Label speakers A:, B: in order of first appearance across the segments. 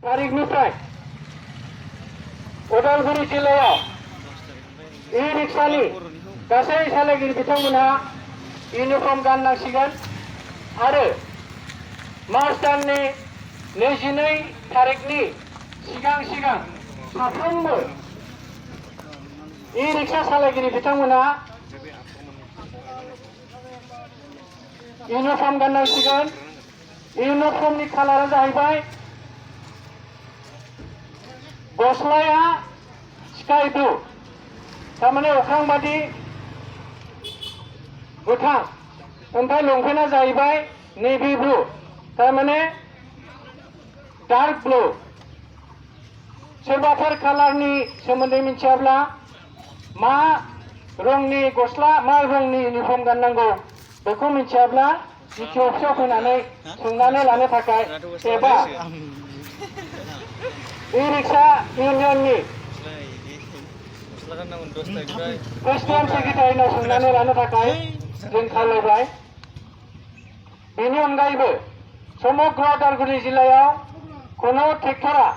A: तारिखनिफ्राय उदालगुरि जिल्लायाव ई-रिक्सानि गासै सालायगिरि बिथांमोनहा इउनिफर्म गाननांसिगोन आरो मार्च दाननि 22 तारिखनि सिगां साफ्रोमबो ई-रिक्सा सालायगिरि बिथांमोनहा इउनिफर्म गाननांसिगोन। इउनिफर्मनि कालारा जाहैबाय गस्लाया स्काई ब्लू थारमाने अख्रां बादि गोथां, ओमफ्राय लंपेन्टआ जाहैबाय नेभि ब्लू थारमाने डार्क ब्लू। सोरबाफोर कालारनि सोमोन्दै मिथियाब्ला मा रंनि गस्ला मा रंनि इउनिफर्म गाननांगौ बेखौ मिथियाब्ला डिटि अफिसाव फैनानै सोंनानै लानो थाखाय एबा ई-रिक्सा इउनियननि प्रेसिडेन्ट सेक्रेटारिनाव सोंनानै लानो थाखाय जों खावलायबाय। बेनि अनगायैबो समग्र उदालगुरि जिल्लायाव खुनु ट्रेक्टरा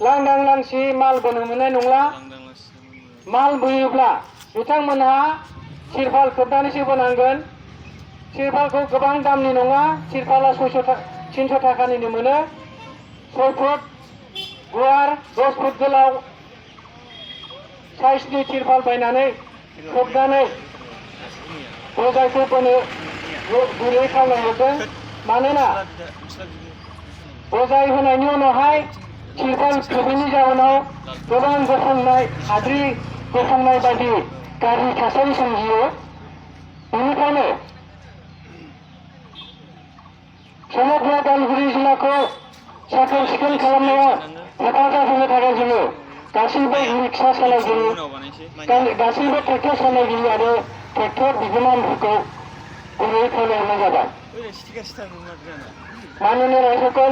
A: लांदां लांसि माल बोनो मोननाय नंला। माल बोयोब्ला बिथांमोनहा तिरपाल खोबनानैसो बोनांगोन। तिरपालखौ गोबां दामनि नङा, तिरपाला 300 थाखानिनो मोनो। 6 फुट गुवार 10 फुट गोलाव साइजनि तिरपाल बायनानै खोबनानै बजायखौ बोनो गुरै खावलायहरदों। मानोना बजाय होनायनि उनावहाय तिरपाल खोबैनि जाहोनाव गोबां गुफुंनाय हाद्रि गुफुंनाय बायदि गाज्रि थासारि सोमजियो। बेनिखायनो समग्र उदालगुरि जिल्लाखौ साखोन सिखोन खालामनायाव हेफाजाब होनो थाखाय जोङो गासैबो ई-रिक्सा सालायगिरि गासैबो ट्रेक्टर सालायगिरि आरो ट्रेक्टर बिगोमाफोरखौ गुरै खावलायहरनाय जाबाय। माननीय रायजोफोर